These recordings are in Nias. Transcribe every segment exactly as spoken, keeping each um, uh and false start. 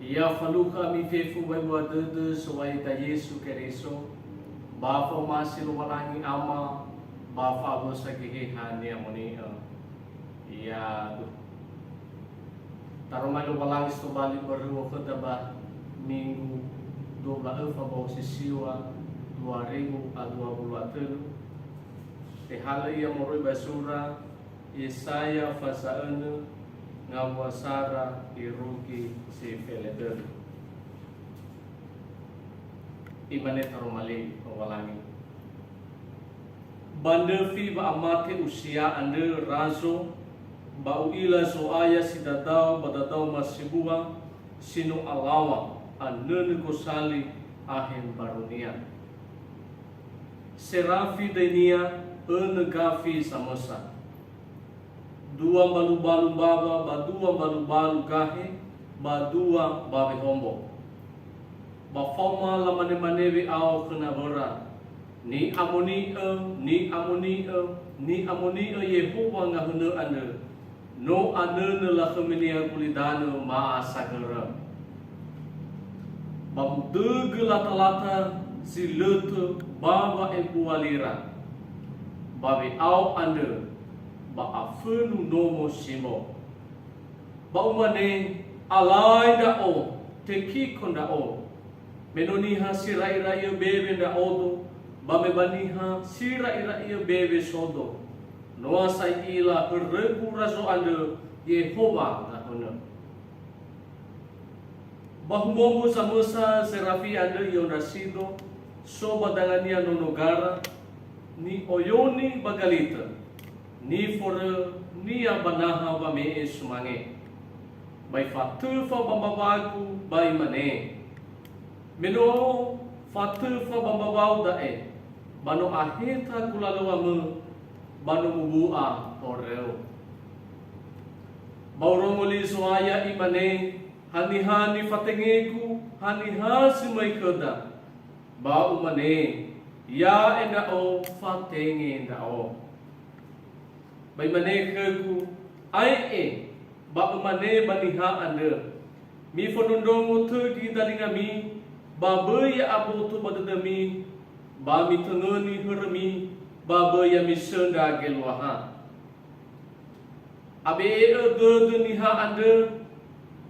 Ya falukha ami fefu wa'ebua dödö So'aya ita Yesu Keriso, ba fa'omasi Lowalangi Ama, ba fa'awösa Geheha Ni'amoni'ö. Yaduhu. Taroma Lowalangi si tobali böröwö khöda ba Minggu dua belas öfa ba Osisiwa dua ribu a dua puluh a tölu. Tehalö ia moroi ba sura Yesaya fasa'önö, ngawua sara irugi si felendölu. Imane taroma li Lowalangi. Ba nöfi wa'amate Usia andrö razo, ba u'ila Zo'aya si dadao ba dadaoma sebua, si no alaŵa, anönö gosali, ahe mbarunia. Serafi dainia önö gafi samösa. Dua mbalubalu mbawa ba dua mbalubalu gahe ba dua mbawe hombo. Ba faoma lamanemane we'ao khö nawöra, "Ni'amoni'ö, ni'amoni'ö, ni'amoni'ö Yehowa ngahönö andrö, no anönö lakhöminia gulidanö ma'asagörö." Ba mudögö latalata zi lö tö ba wa'ebua lira, ba we'ao andrö, ba afönu nomo si mbo. Ba umane, "Alai ndra'o, tekiko ndra'o, me no niha si ra'ira'iö bewe ndra'odo, ba me ba niha si ra'ira'iö bewe sodo, noa sa i'ila hörögu razo andrö Yehowa ngahönö." Ba humombo samösa Zerafi andrö i'ondrasido, so ba dangania nono gara, ni'oyoni ba galitö, niforönia ba naha wame'e sumange. Ba ifatöfa ba mbawagu, ba imane, "Me no fatöfa ba mbawau da'e, ba no aheta gulalöŵamö, ba no mubu'a horöu." Ba urongo li Zo'aya, imane, "Haniha nifatengegu, haniha si möi khöda?" Ba umane, "Ya'e ndra'o, fatenge ndra'o." Ba imane khögu, "Ae'e, ba ömane ba niha andrö, 'Mifondrondrongo tögi dalingami, ba böi ya'aboto ba dödömi, ba mitöngöni hörömi, ba böi ya misöndra geluaha.'" Abe'e'ö dödö niha andrö,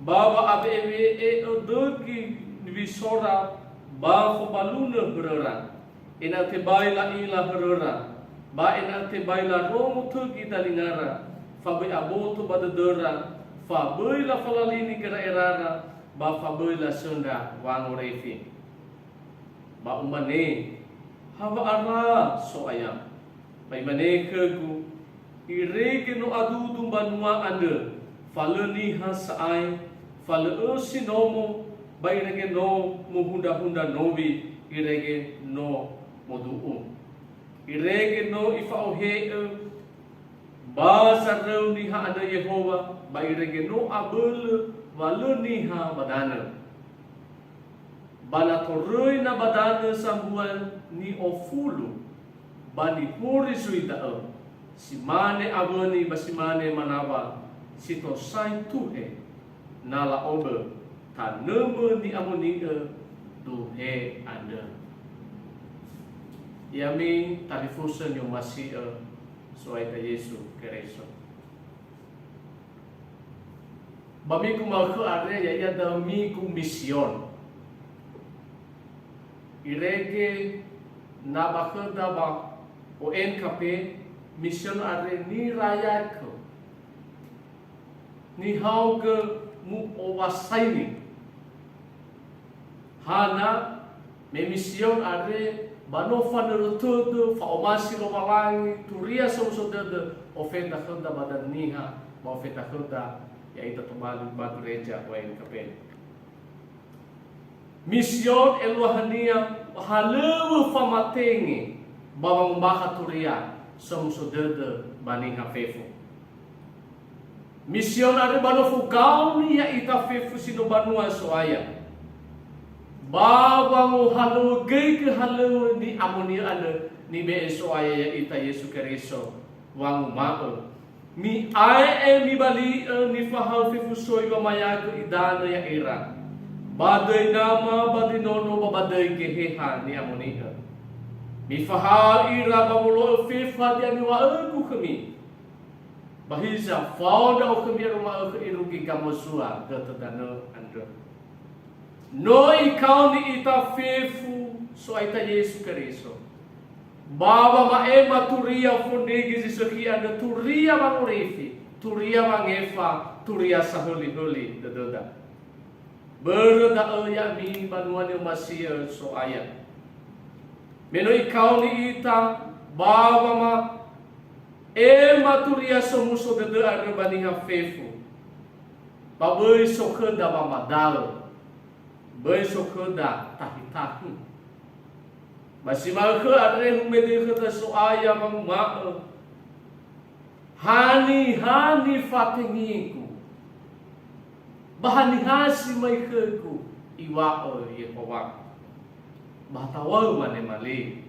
ba wa'abe'ebe'e'ö dögi wisora ba fobalunö höröra, ena'ö tebai la'ila höröra, ba ena'ö tebai larongo tögi dalingara, fa böi aboto ba dödöra, fa böi lafalalini gera'erara, ba fa böi lasöndra wangorefi. Ba umane, "Hawa'ara, So'aya?" Ba imane khögu, "Irege no adudu mbanua andrö, fa lö niha sa'ae, fa lö ösi nomo, ba irege no muhundrahundra nowi, irege no modu'u. Irege no ifa'ohe'ö ba zaröu niha andrö Yehowa, ba irege no abölö wa lö niha ba danö. Ba na toröi na ba danö sambua ni'ofulu, ba nihori zui da'ö, si mane awöni ba si mane manawa si tosai tuhe, na la'obö tanömö ni'amoni'ö duhe andrö." Ya'ami talifusö ni'omasi'ö So'aita Yesu Keriso. Ba migu ma'ökhö andre, ya'ia da'ö migu mision. Irege na ba khöda ba O N K P, mision andre nirayaigö, nihaogö mu'owasaini. Hana, me mision andre ba no fanörö tödö, fa'omasi Lowalangi, turia somuso dödö, ofeta khöda ba dania niha, ba ofeta khöda ya'ita tobali ba gereja O N K P. Mision eluahania halöŵö famatenge ba wangombakha turia somuso dödö ba niha fefu. Mision andre ba no fogaoni ya'ita fefu si no banua So'aya. Ba wangohalöŵögöigö halöŵö ni'amoni'ö andrö nibe'e So'aya ya'ita Yesu Keriso, wanguma'ö, "Mi'ae'e mibali'ö nifahaö fefu soi wamayagö idanö ya'ira. Ba döi Nama, ba döi Nono, ba ba döi Geheha ni'amoni'ö. Mifahaö ira ba wolo'ö fefu hadia niŵa'ögu khömi. Ba hiza, fao ndra'o khömi aroma'ö khö irugi gamozua götö danö andrö. No Ikaoni ita fefu So'aita Yesu Keriso. Ba wama'ema turia fondrege zi sökhi andrö, turia wangorifi, turia wangefa, turia sahölihöli dödöda. Börö da'ö ya'ami banua ni'omasi'ö So'aya. Me no Ikaoni ita, ba wama'ema turia somuso dödö andrö ba niha fefu. Ba böi so khöda wamadaö, böi so khöda tahi-tahi. Ba si ma'ökhö andre humedöi khöda So'aya wanguma'ö, "Haniha nifatengegu? Ba haniha si mai khögu?" Iŵa'ö Yehowa. Ba ta'o'ö mane mali.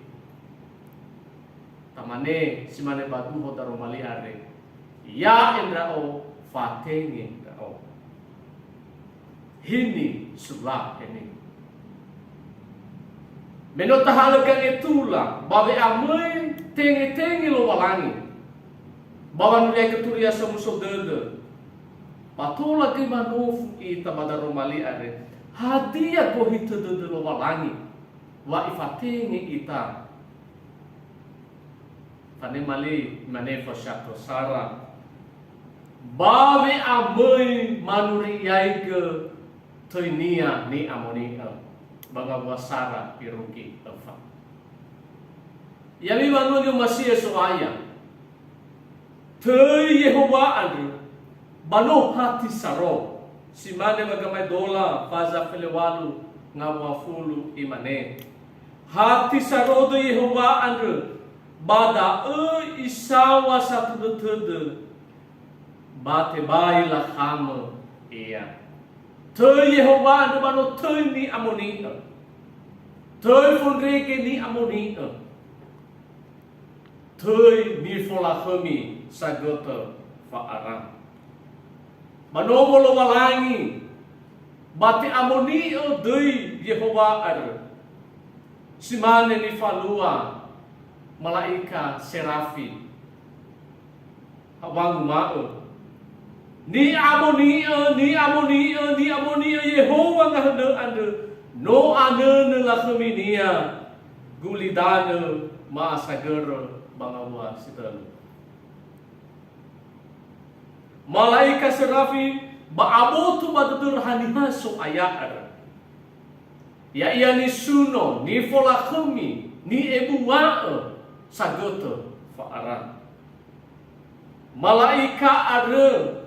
Tamane si mane ba duho daroma li andre, "Ya'e ndra'o, fatenge ndra'o." Hini sula heni. Me no tahalö gangetula ba we'amöi tengetenge Lowalangi, ba wanuriaigö turia somuso dödö, ba tola göi manofu ita ba daroma li andre, hadia gohitö dödö Lowalangi wa Ifatenge ita? Fanema li, imane fosatö Sara, "Ba we'amöi manuriaigö töinia ni'amoni'ö." Ba ngawua Sara irugi öfa. Ya'ami banua ni'omasi'ö So'aya. Töi Yehowa andrö, ba no hati saro. Si mane wagamaedola faza felewalu ngawua fulu, imane, "Hati saro döi Yehowa andrö, ba da'ö isaŵa satödötödö, ba tebai lakhamö ia." Töi Yehowa andrö ba no töi ni'amoni'ö. Töi fondrege ni'amoni'ö. Töi nifolakhömi sagötö fa'ara. Ba nomo Lowalangi, ba te'amoni'ö döi Yehowa andrö. Si mane nifalua mala'ika Serafi. Wanguma'ö, "Ni'amoni'ö, ni'amoni'ö, ni'amoni'ö Yehowa ngahönö andrö, no anönö lakhöminia, gulidanö, ma'asagörö ba ngawua si tölu." Mala'ika Serafi ba aboto ba dödöra haniha So'aya andrö. Ya'ia nisuno, nifolakhömi, ni'ebua'ö sagötö fa'ara. Mala'ika andrö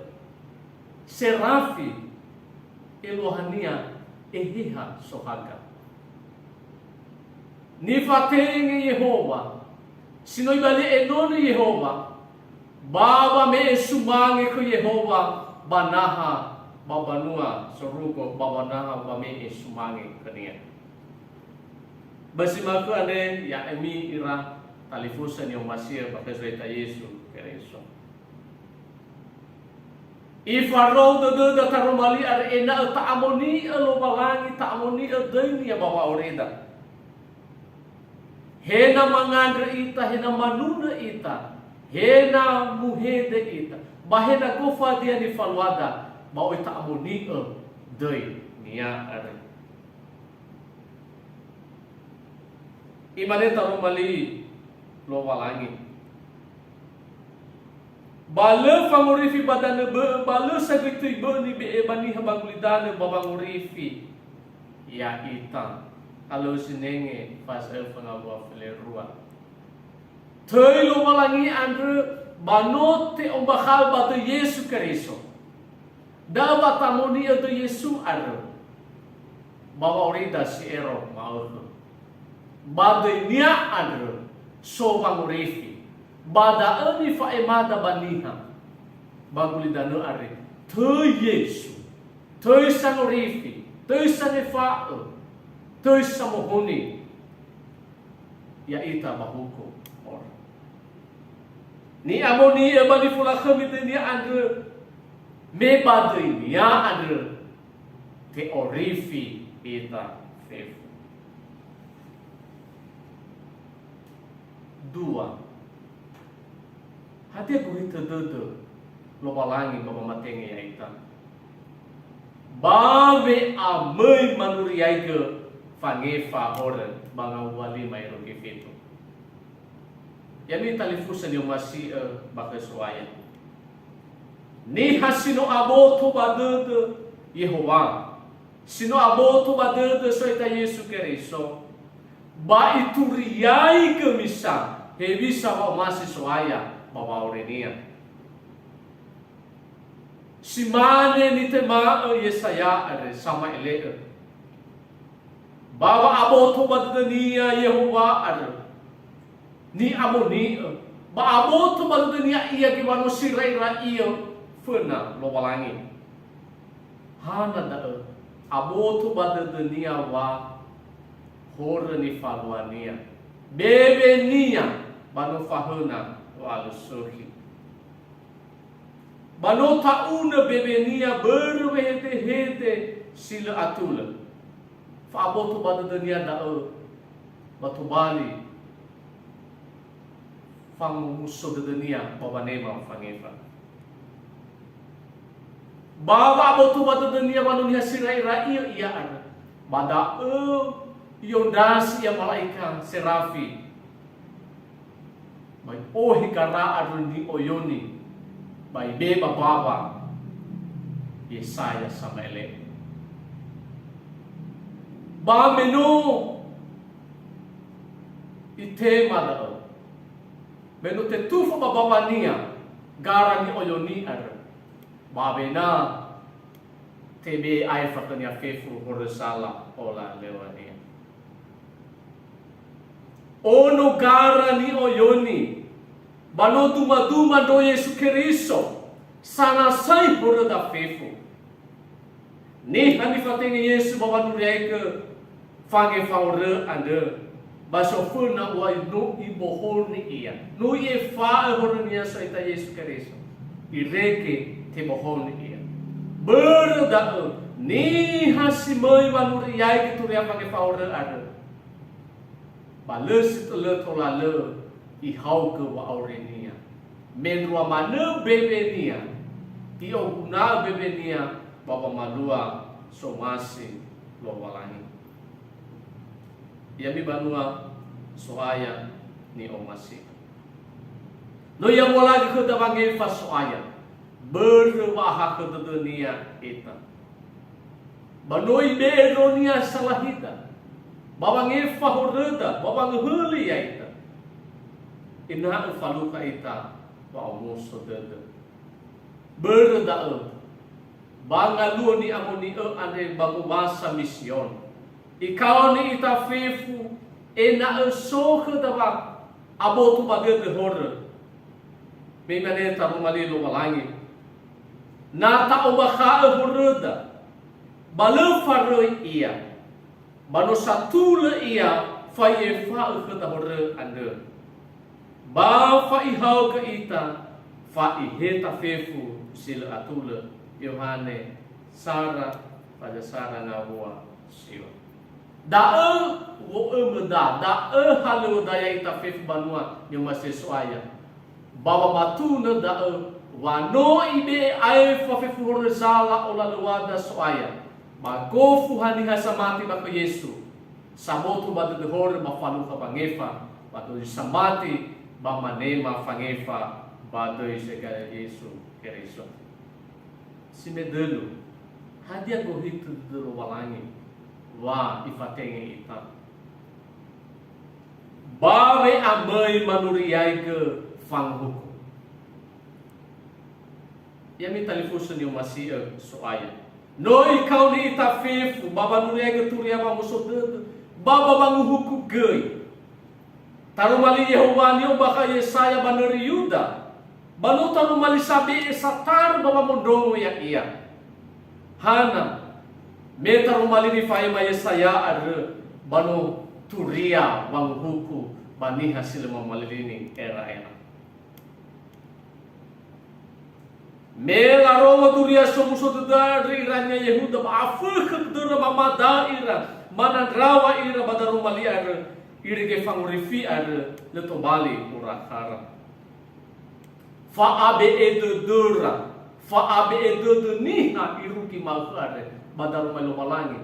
Serafi, eluahania Eheha Sohaga. Nifatenge Yehowa, si no ibali enoni Yehowa, ba wame'e sumange khö Yehowa ba naha, ba banua sorugo, ba wanaha wame'e sumange khönia. Ba si ma'ökhö andre, ya'ami ira talifusö ni'omasi'ö ba khö Zo'aita Yesu Keriso. Ifarou dödöda taroma li andre ena'ö ta'amoni'ö Lowalangi, ta'amoni'ö döi-Nia ba wa'aurida. He na mangandrö ita, he na manunö ita, he na muhede ita, ba he na gofadia nifaluada, ba oi ta'amoni'ö döi-Nia andre. Imane taroma li Lowalangi, "Ba lö fangorifi ba danö bö'ö, ba lö sagöi töi bö'ö nibe'e ba niha ba gulidanö ba wangorifi ya'ita." Alö sinenge faza fangawua felerua. Töi Lowalangi andrö ba no te'ombakha'ö ba döi Yesu Keriso. Da'ö wa ta'amoni'ö döi Yesu andrö. Ba wa'aurida si ero ma'ökhö. Ba döi-Nia andrö so wangorifi. Ba da'ö nifa'emada ba niha. Ba gulidanö andre. Töi Yesu. Töi sangorifi. Töi sangefa'ö. Töi samohoni. Ya'ita ba huku ora. Ni'amoni'ö ba nifolakhömi döi-Nia andrö, me ba döi-Nia andrö, Te'orifi ita fefu. Dua, hadia gohitö dödö Lowalangi ba wamatenge ya'ita? Ba we'amöi manuriaigö fangefa horö ba ngawua lima ero gefeto. Ya'ami talifusö ni'omasi'ö ba khö So'aya. Niha si no aboto ba dödö Yehowa, si no aboto ba dödö So'ita Yesu Keriso, ba ituriaigö misa hewisa wa'omasi So'aya ba wa'aurenia. Si mane nitema'ö Yesaya andre sama'ele'ö. Ba wa'aboto ba dödönia Yehowa andrö, ni'amoni'ö, ba aboto ba dödönia ia gewano si ra'i-ra'iö föna Lowalangi. Hana da'ö, aboto ba dödönia wa horö nifaluania, bewenia ba no fahöna wa'alö sökhi. Ba no ta'unö bewenia börö wehede-hede si lö atulö. Fa'aboto ba dödönia da'ö, ba tobali fangomuso dödönia ba wanema fangefa. Ba wa'aboto ba dödönia wa no niha si ra'i-ra'iö ia andrö. Ba da'ö i'ondrasi ia mala'ika serafi. Ba i'ohe gara andrö ni'oyoni, ba ibe'e ba mbawa Yesaya sama'ele'ö. Ba me no itema da'ö, me no tetufö ba mbawania gara ni'oyoni andrö, ba awena tebe'e aefa khönia fefu horö sala olalöŵania. Ono gara ni'oyoni, ba no dumaduma ndro Yesu Keriso, sanasai horöda fefu. Niha nifatenge Yesu ba wanuriaigö fangefa horö andrö, ba soföna ua no ibohoni ia, no i'efa'ö horönia So'ita Yesu Keriso. Irege tebohoni ia. Börö da'ö, niha si möi wanuriaigö turia fangefa horö andrö, ba lö si tö-, lö tola lö ihaogö wa'aurenia. Mendrua manö bewenia, i'oguna'ö bewenia ba wamalua somasi Lowalangi. Ya'ami banua So'aya ni'omasi'ö. No i'amolaigö khöda wangefa So'aya, börö wa'ahakhö dödönia ita. Ba no ibe'e ndronia salahida, ba wangefa horöda, ba wangöhöli ya'ita. Ena'ö falukha ita wa'omuso dödö. Börö da'ö, ba ngaluo ni'amoni'ö andre ba ngowasa mision, ikaoni ita fefu ena'ö so khöda wa aboto ba dödö horö. Me imane taroma li Lowalangi, "Na ta'ombakha'ö horöda, ba lö faröi ia, ba no satulö ia fa'ifa'ö khöda horö andrö. Ba fa'ihaogö ita, fa'iheta fefu si lö atulö." Yohane sara, faza sara ngawua siwa. Da'ö wo'ömöda, da'ö halöŵöda ya'ita fefu banua ni'omasi'ö So'aya. Ba wamatunö da'ö wa no ibe'e aefa fefu horö zala olalöŵada So'aya, ba gofu haniha samati ba khö Yesu, saboto ba dödö horö ba falukha wangefa, ba döi samati ba manema fangefa ba döi segaya Yesu Keriso. Si medölu, hadia gohitö dödö Lowalangi wa ifatenge ita? Ba we'amöi manuriaigö fanguhuku. Ya'ami talifusö ni'omasi'ö So'aya. No ikaoni ita fefu ba wanuriaigö turia wamuso dödö, ba ba wanguhuku göi. Taroma li Yehowa ni'ombakha'ö Yesaya ba nöri Yuda, ba no taroma li sabe'e satarö ba wamondrongo ya'ia. Hana, me taroma li nifaema Yesaya andrö, ba no turia wanguhuku ba niha si lö mamalilini era'era. Me larongo Duria Somuso Dödö andrö ira niha Yehuda, ba afökhö dödöra, mamada ira, manandrawa ira ba daroma li andrö, irege fangorifi andrö, lö tobali ura khara. Fa'abe'e dödöra, fa'abe'e dödö niha irugi ma'ökhö andre ba daroma Lowalangi.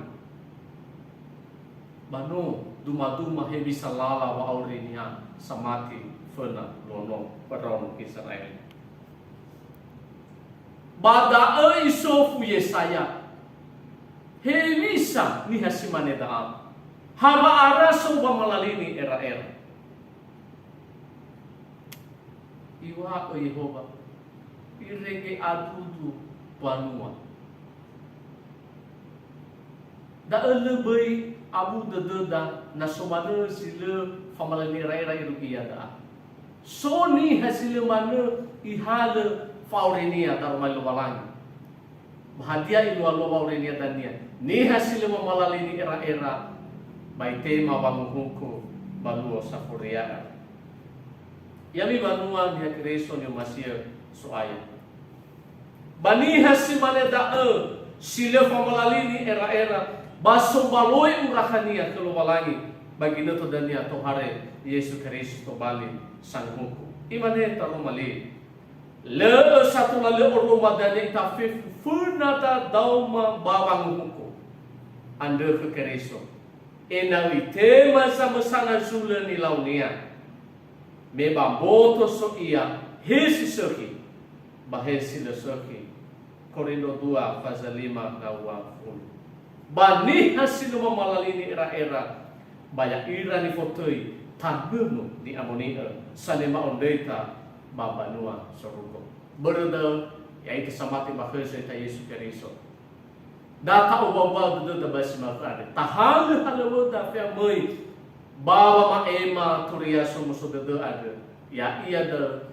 Ba no dumaduma hewisa lala wa'auri niha samati föna luo no ba ndraono Gizera'eli. Ba da'ö isofu Yesaya, "Hewisa niha si mane da'a? Ha wa'ara so wamalalini era'era?" Iŵa'ö Yehowa, "Irege adudu banua." Da'ö lö böi abu dödöda na so manö zi lö famalalini era'era irugi iada'a. So niha zi lö manö ihalö fa'aurinia daroma Lowalangi. Ba hadia ilualua wa'aurinia dania? Niha si lö mamalalini era'era, ba itema wanguhuku ba luo safuria. Ya'ami banua niha Keriso ni'omasi'ö So'aya. Ba niha si mane da'ö, si lö famalalini era'era, ba sombaloi ura khönia khö Lowalangi, ba ginötö dania tohare Yesu Keriso tobali sanguhuku. Imane taroma li, "Lö'ö satola lö oroma dania ita fefu föna dadaoma ba wanguhuku andrö khö Keriso, ena'ö itema zamösana zulö nilaunia." Me ba mboto so ia, he si sökhi, ba he si lö sökhi. Korindro dua faza lima ngawua fulu. Ba niha si lö mamalalini era'era, ba ya'ira nifotöi tanömö ni'amoni'ö, sanema ondröita ba mbanua sorugo. Börö da'ö, ya'ita samati ba khö Zo'aya Yesu Keriso. Da ta'owua-wua dödöda ba si ma'ökhö andre. Tahalö halöŵöda fe'amöi ba wama'ema Turia Somuso Dödö andrö. Ya'ia da'ö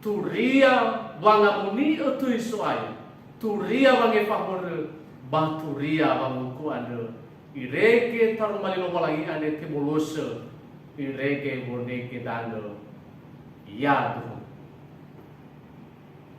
turia wangamoni'ö töi So'aya, turia wangefa horö, ba turia wanguhuku andrö. Irege taroma li Lowalangi andre tebolosö, irege wonege danö, yaduhu